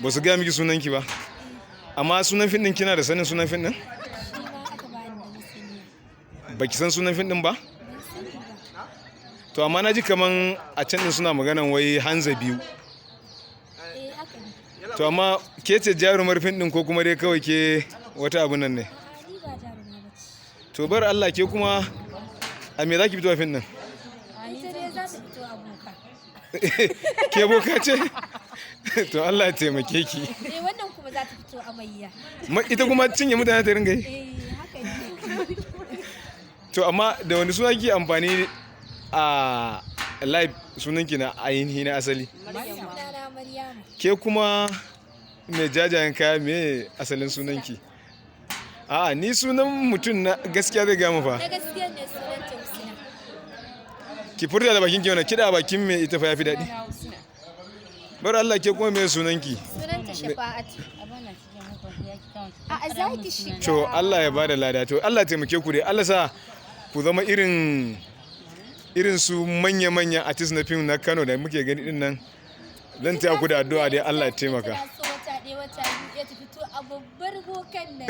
Ba su gaya miki sunanki ba? Amma sunan fim din, kina da sanin sunan fim din? Shi ma aka bani da masaniya. Baki san sunan fim din ba? Ban sani ba. To, amma na ji kaman a can din suna maganan wai Hanza biyu. Eh, haka ne. To, amma ke ce jarumar fim din ko kuma dai kawai ke wata abu nan ne? A'a, ni ba jaruma ba ce. To, bar Allah, ke kuma a me zaki fito a fim din? Ita dai za ta fito a boka. Ke boka ce? To, Allah ya taimake ki. Eh, wannan kuma za ta fito a mayya. Ita kuma cinye mutane ta ringa yi? Eh, haka ne. To, amma da wani suna kike amfani a live, sunanki na ainihi na asali? Sunana Maryama. Ke kuma mai jajayen kaya, me asalin sunanki? A'a, ni sunan mutum na gaskiya zai gama fa. Na gaskiya ne, sunanta Husna. Ki furta da bakin ki wannan kiɗa, bakin mai ita fa yafi daɗi. Bar Allah, ke kuma me sunanki? Sunanta Shafa'atu. A'a, za ki shiga. To, Allah ya bada lada. To, Allah ya taimake ku dai. Allah sa ku zama irin irin su manya-manyan artist na fim na Kano da muke gani din nan. Zan taya ku da addu'a dai, Allah ya taimaka. Tana so wata ɗaya, wata biyu ya ta fito a babbar bokan nan.